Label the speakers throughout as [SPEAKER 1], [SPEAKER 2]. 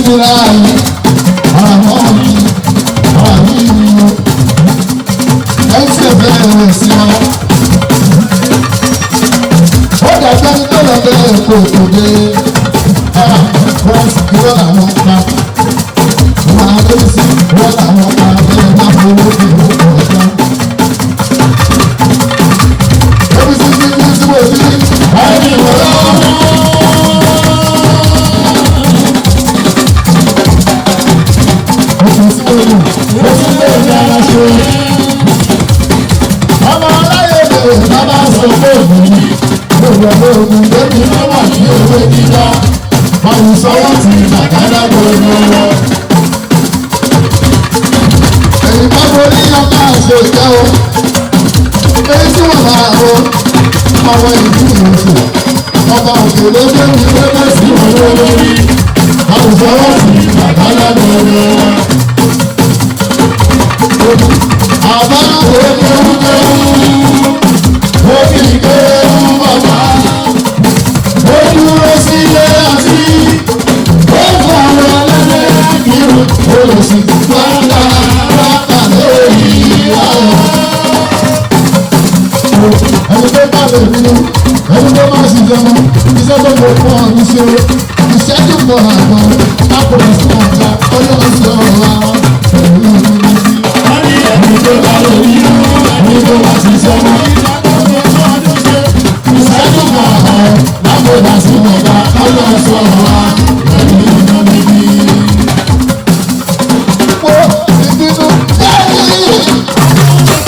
[SPEAKER 1] mi láàyè àmọ́ mi àmì mi o ẹsẹ̀ bẹ̀rẹ̀ sí wọn. Ó dàgbà ní tó lọ bẹ́ẹ̀ kò kò dé. Wọ́n wọ́n làwọn pa. Wọ́n á lé sí wọ́n làwọn pa bẹ́ẹ̀ bá fowó ìlú kọ̀ọ̀kan. Omi sí sí ní sí wò sí ẹni ìwọ̀n lọ́wọ́. Òkè sí wò ó sì lè ní ara ṣe. Ọmọ aláyé lè bàbá sọ fóònù mi. Gbogbo ogun débi ló wà ní ewé dídá. Àwùsọ wọn ti bàkádá gbogbo wọn. Èyí bá borí ọmọ àṣẹ ìjẹ́ o. Èyí tí wọ́n máa o. Ọmọ ìlú ìrìnsì. Ọba òkè ló dé ní pépé sí owó lórí. Àwùsọ wọn ti bàkádá gbogbo wọn. Àbá òkè wúkẹ́ ó fi kéwú bàbá. Ó dúró sílé àti ó fà wọn lẹ́lẹ́ kírun. Olùsìn gbọ́dọ̀ rákà lórí ayọ̀. Ẹni tó bá lè rí ẹni tó bá sì jẹun, iṣẹ́ tó lè fún ọ ní ṣe ìṣẹ́jú kan àgbọn lápòlù sí ọ̀gá ọlọ́run sí ọ̀rọ̀ wa pẹ̀lú ìlú. Ẹni tó bá lè rí ẹni tó bá sì jẹun ìṣẹ́jú kan àgbọn lápòlù sí ọ̀gá ọlọ́run sí ọ̀rọ̀ wa pẹ̀lú ìlú níbí. Wo ìbínú yẹ́nì.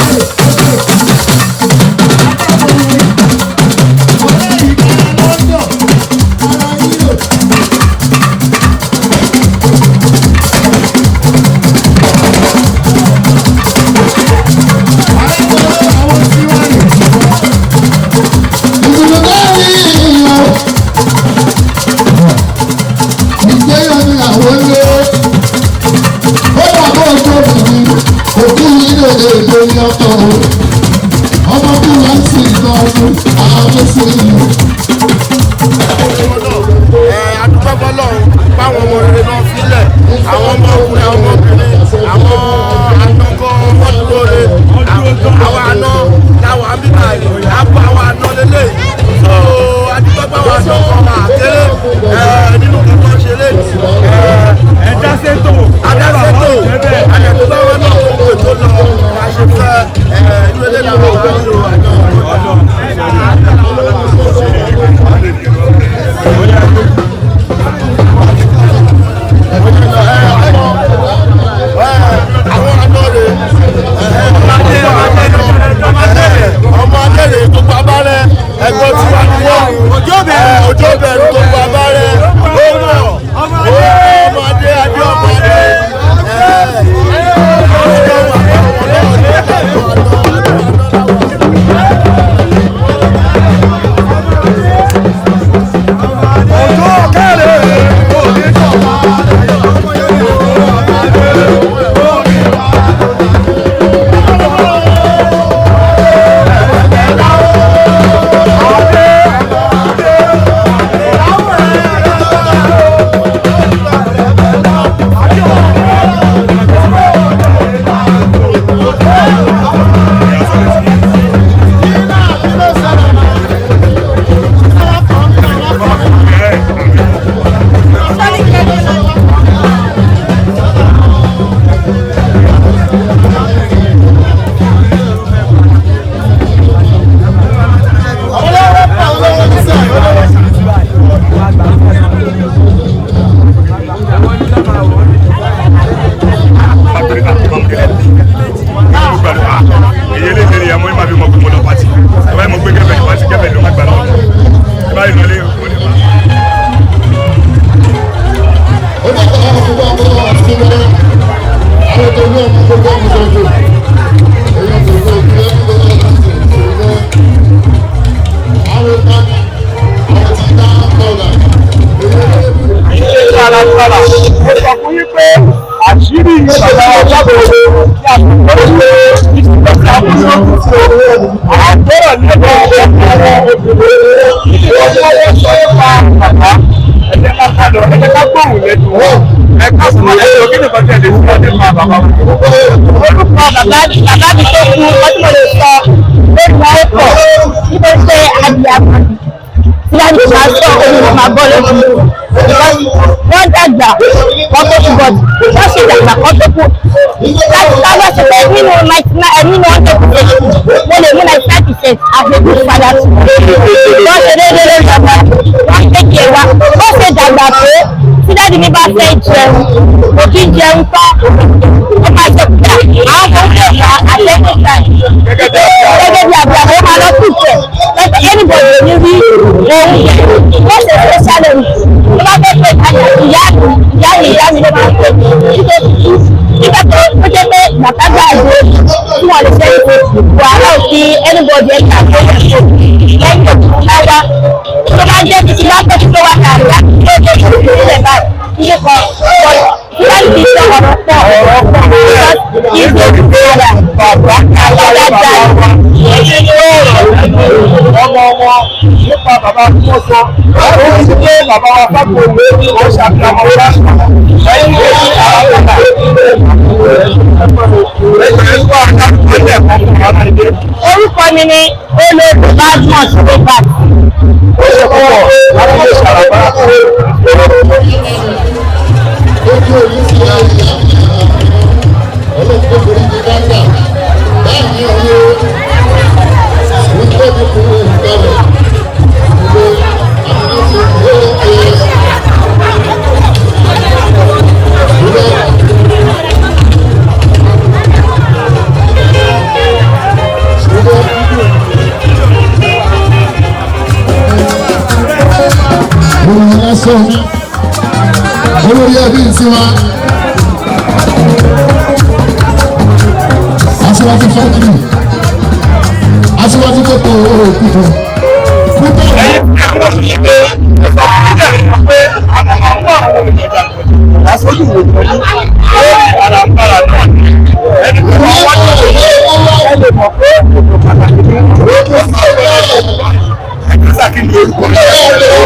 [SPEAKER 1] Ìdùnnú bẹ́ẹ̀ ni o. Ìgbéyàwó ni àwọn ilé. Ó bàbá ojú obìnrin, òkú yìí lè lè lè ní ọkọ̀ o. Ọmọ bí wọ́n sì ń lọ ọdún, àwọn sì ń lò.
[SPEAKER 2] Adúpẹ́ fọlọ́run báwọn ọmọ rere náà filẹ̀, àwọn ọmọ ọkùnrin, àwọn ọmọbìnrin, àwọn ànàgọ́ wọn dúró re, àwọn àna làwọn àbíkà yìí àbọ̀ àwọn àna lélẹ̀. So adúpẹ́ báwọn àna kan wà kéré nínú kankan ṣe lé.
[SPEAKER 3] Ẹja ṣètò.
[SPEAKER 2] Adáṣètò àyẹ̀tò báwọn náà tó gbè tó lọ bá ṣe fẹ́ inú ilé làwọn ọ̀gá ń lo àjọ àwọn àna rè ọmọ adé rè gbogbo abárẹ ẹgbẹ́ tí wà ní wọ́n ọjọ́ bẹ̀rù gbogbo abárẹ ó mọ̀ ọmọ adé adé ọmọ adé.
[SPEAKER 3] Ọjọ́ kẹrẹ òní jọba.
[SPEAKER 4] Èyí eléyìí ni àmọ́ ìmọ̀ àbí mọ̀ pé mo lọ pàtì ẹ báyìí mo gbé gẹ́fẹ̀ ní pàtì gẹ́fẹ̀ ló má gbà lọ́wọ́ ẹ báyìí lọlé mo lè má.
[SPEAKER 1] Ó bàbá ọmọ gbogbo ọmọ àti gbogbo àwọn tó ní ọmọ gbogbo ọmọ gbogbo. Èyí tó ní ọmọ gbogbo ọmọ àti gbogbo. Àwọn ìtàn àwọn tí dá kọlà.
[SPEAKER 3] Tààràtààrà mo sọ fún yín pé àṣírí bàbá ọ̀ṣàbò ní àtúntò ìgbésẹ̀ àkóso àgbọ̀rọ̀ nípa ọ̀pọ̀ àwọn obìnrin ìdíwọ́ tí wọ́n sọ nípa bàbá ẹ̀jẹ̀ ká ká lọ, ẹ jẹ́ ká gbóhùn lẹ́nu wọn. Ẹ ká sọ ẹ jọ kí nìkan tẹ̀lé fún ọ nípa bàbá wọn.
[SPEAKER 5] Orúkọ bàbá bàbá mi tó kú, ọdún mo lè sọ lórí wọn ó pọ̀ nítorí pé àbíyamọ tí wọ́n ti máa sọ omi wọn máa bọ́ lójú because wọ́n dàgbà wọ́n tó kú, but wọ́n ṣe dàgbà kọ́ tó kú láti sábà ṣe pé nínú 99, nínú 100%, mo lè mú 99% as a good father to me. Wọ́n ṣe déédéé lórí ọmọ, wọ́n kéèké wa. Wọ́n ṣe dàgbà tó, tí daddy mi bá fẹ́ jẹun, kò kí ń jẹun tán, ó máa jẹ kúta àwọn kan pè wá àtẹ́kùtà gẹ́gẹ́ bí àbúrò àwọn máa lọ sí ìfẹ́ lọ́sẹ̀. Anybody ò ní rí oúnjẹ. Wọ́n ṣe special oúnjẹ tó bá fẹ́ pé ìyá mi, ìyá mi, ìyá mi ló máa ń pè. Nítorí nígbà tó ó jẹ́ pé bàtà gbà àgbo tí wọ́n lè ṣe é, wàhálà ò sí anybody ẹ̀ kà tó yẹ kó lẹ́yìn òkú láwá tó bá jẹ́ títí bá pẹ́ tó wà kàrí láti tó tó tó tó sílẹ̀ báyìí ilé kan láti fi ṣe ọ̀rọ̀ pọ̀
[SPEAKER 3] Ọ̀rọ̀ pọ̀
[SPEAKER 5] kì í ṣe
[SPEAKER 3] nítorí pé bàbá
[SPEAKER 5] dáadáa.
[SPEAKER 3] Ọmọ wọn nípa bàbá tí wọ́n sọ, ó ti pé bàbá wa Fákòwé ó ṣàfihàn ọ̀rọ̀ lẹ́yìn èyí àwọn àgbà.
[SPEAKER 5] Orúkọ mi ni Olóòtú Badmus Robert.
[SPEAKER 3] Ó ṣe púpọ̀ láti lè ṣàlàbà.
[SPEAKER 1] Ojú òní ti ayé ọlọ́run tó borí ní dáńdà báyìí ní ọyọ́ wípé ní kúrò ìkọlẹ̀ gbogbo àwọn ti ó ẹ gbogbo gbogbo. Olùyẹn lásán olórí ẹbí tiwa, aṣíwájú fámìlì, aṣíwájú tó kọ òkúta kúta.
[SPEAKER 3] Ẹ̀yin ẹ̀kọ́ sì ní pé ẹ̀sọ́ fún ilé rẹ̀ pé àwọn máa ń wá àwọn ènìyàn aṣojú wò pẹ̀lú lórí àràǹbarà náà ní ẹni tó wá wá ní ẹ lè mọ̀ pé òkò pàtàkì ní ó sì ẹ̀ka sàkíní orúkọ ọ̀rọ̀ ìrọ̀lọ́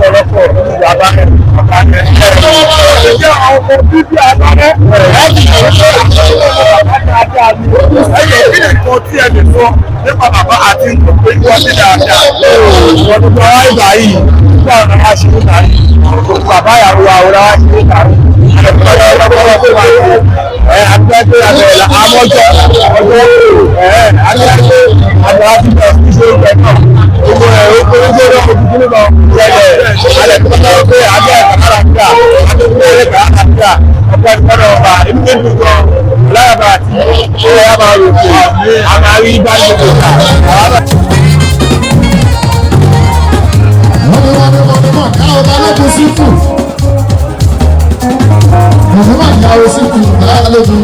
[SPEAKER 3] ọlọ́pọ̀ bàbá rẹ̀ bàbá rẹ̀ ẹ̀ jẹ́ àwọn ọmọ bíbí abárẹ́ láti ṣe bàbá dáadáa ni ẹ̀yẹ ìbílẹ̀ kan tí ẹ lè sọ nípa bàbá àti nǹkan pé wọ́n ti dáadáa. Wọ́n tó wá ìgbà yìí nígbà wọn wá ṣe níta yìí bàbá ìyàwó àwòrán wá ṣe níta yìí ẹ àgbẹ̀gbẹ̀ àgbẹ̀lẹ̀ àmọ́jọ́ ọjọ́ ẹ àgbẹ̀gbẹ̀ àgbẹ̀ àti ìṣe ìgbẹ́ náà gbogbo ẹ̀ ó kó oúnjẹ náà kò dúdú lọ yẹlẹ̀ alẹ́ tó bá pé àgbẹ̀ àkàràkà àgbẹ̀ àkàràkà ọ̀pọ̀ ìfọ̀nà ọba inú mi dùn gan láyàbà àti ó yà máa rò pé a máa rí bá gbogbo ìgbà.
[SPEAKER 1] Wọ́n ní wọ́n ní wọ́n ní mọ̀ ká ọba lókun sífù òun máa yà ó sífù balógun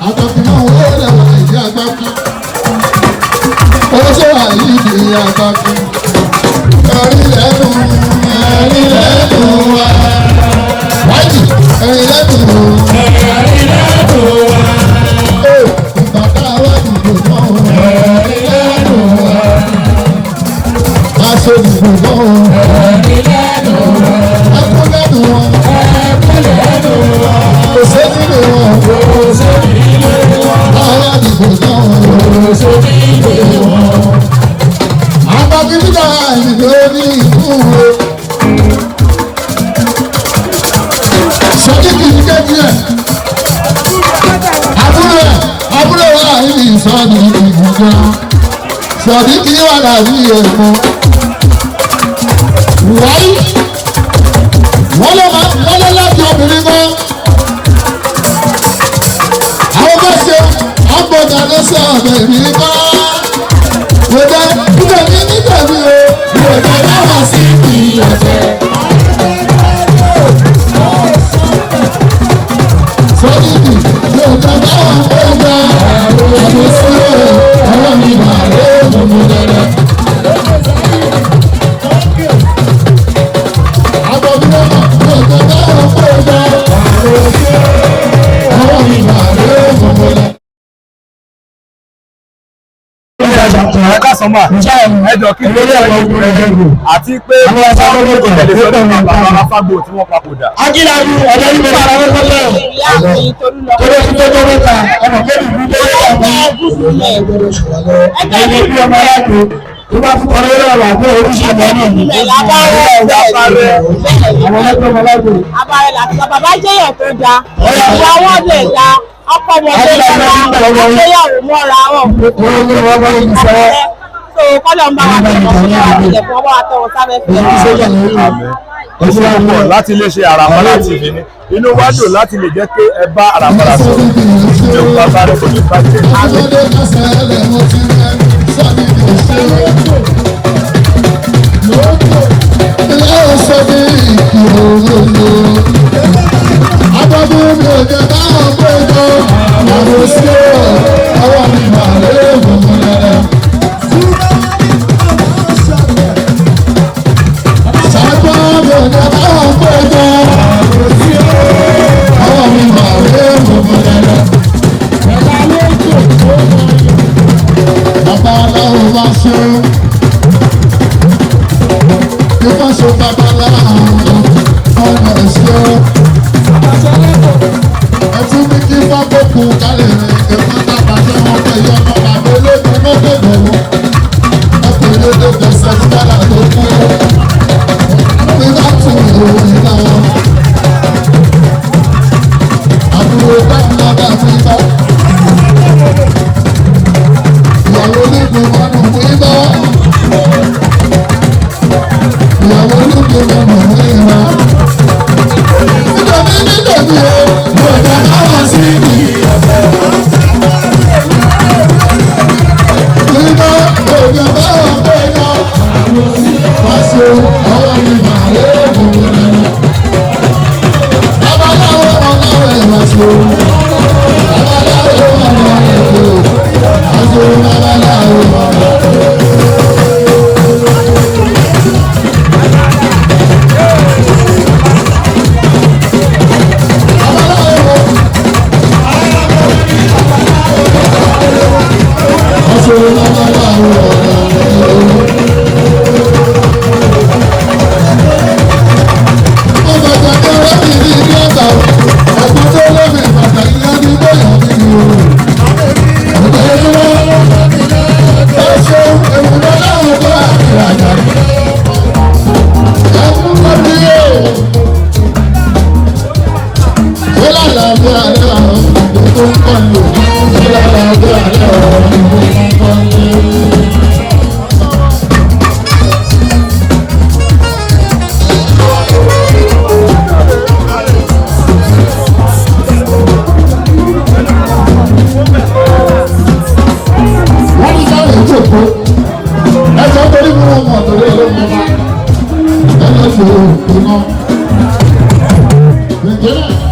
[SPEAKER 1] àtàkùn náà ó lẹ́wọ̀ ìdí àgbàkú ó ṣe wà ìdí àgbàkú ẹ̀rí lẹ́nu, ẹ̀rí lẹ́nu wa wáyé, ẹ̀rí lẹ́nu, ẹ̀rí lẹ́nu wa ó bàtà wà dìbò náà, ẹ̀rí lẹ́nu wa aṣọ ìdìbò náà, ẹ̀rí lẹ́nu wa, ẹkún lẹ́nu wọn, ẹkún lẹ́nu wọn, kò sẹ́ni lè wọn, kò sẹ́ni lè wọn, àwọn àdìbò náà, kò sẹ́ni lè wọn. Àbábíbídà ìlú ní ìkúwe. Sọ́jí kìí kéjì ẹ̀. Àbúrò ẹ̀, àbúrò wa ní ìsọ̀nì ìgbìgbà. Sọ̀dí kìí wà láàbí èèmọ̀. Wáyé wọ́n lọ máa wọ́n lọ láti obìnrin mọ́. Àwọn bá ṣe ọ̀pọ̀gà ló sọ ọ̀bẹ mi kọ́. Kò jẹ́ nítorí nítorí o, kò jẹ́ báwọn sí ìyọ̀fẹ́. Sọ́dídì kò jẹ́ báwọn ó gbà àbò sí o, ọwọ́ mi mà ló mú dandan. Àbọ̀ mi lọ́mọ kò jẹ́ báwọn ó gbà ọwọ́ mi mà ló mú dandan.
[SPEAKER 3] káàsán mà. Ẹ jọ kí ló yẹ àti pé báwo ló tẹ̀lé sọ́dọ̀ bàbá wa Fágbò tí wọ́n papòdà.
[SPEAKER 1] Ajílabu ọ̀dọ́ ní bàbá rẹ̀ kọ́lẹ̀.
[SPEAKER 5] Ìyá mi Tolú lọ.
[SPEAKER 1] Torí ti tó tó mẹ́ta, ọmọ kébì fún tó mẹ́ta.
[SPEAKER 5] Ẹgbẹ́ gúúsù
[SPEAKER 1] Ẹni bí ọmọ aláàbò tó bá fún ọ̀rẹ́ rẹ̀ wà fún oríṣi ọmọ náà ní.
[SPEAKER 5] Lábárẹ́.
[SPEAKER 1] Àwọn ẹgbẹ́ ọmọ aláàbò.
[SPEAKER 5] Abárẹ́ làtí bàbá jẹ́yàn tó dáa. Ìwà wọn lè dáa. Ọkọ wọn tó dára. Àgbéyàwó mọ́ra wọn.
[SPEAKER 1] Wọ́n ní wọ́n bá yìí sọ.
[SPEAKER 5] So kọ́lọ̀ ń bá wa tẹ̀wọ̀n fún wa tilẹ̀ fún ọwọ́ àtọwọ́ sábẹ́ fẹ́.
[SPEAKER 1] Èyí sójà lórí.
[SPEAKER 3] Ó ṣe púpọ̀ láti lè ṣe Àràmàlà TV ni inú wa dùn láti lè jẹ́ pé ẹ bá Àràmàlà sọ̀rọ̀ ìjọba bá rẹ̀ kò ní bàjẹ́.
[SPEAKER 1] Babaláwo bá ṣe é ṣe babaláwo ọ̀nà ṣe é ẹtú ní kí fábọ́kù kálẹ̀ rẹ̀ ẹ̀fọn tábàjẹ́ wọn pẹ̀ yọ ọmọ bàbá ológun mọ́tò bẹ̀rù ọkùnrin ológun sẹ́ńtálà tó kú nígbà tó ìròyìn náà àbúrò bá ń lọ bá fi bá ìyàwó ológun mọ́nù fún ibà ìyàwó ológun mọ́nù fún ibà nítorí nítorí o mo dá káwọn sí i. Nígbà òjò báwọn pé lọ, wá sí ọwọ́ mi màá lé ògùn nínú. Babaláwo ọlọ́run ẹ̀ wá sí o. Babaláwo ọlọ́run ẹ̀ wá sí o. Babaláwo ọlọ́run ẹ̀. Wọ́n ní sáré ìjókòó ẹjọ́ torí mú wọn mọ̀ torí ológun ọba ẹlẹ́sìn òkú náà. Nàìjíríà.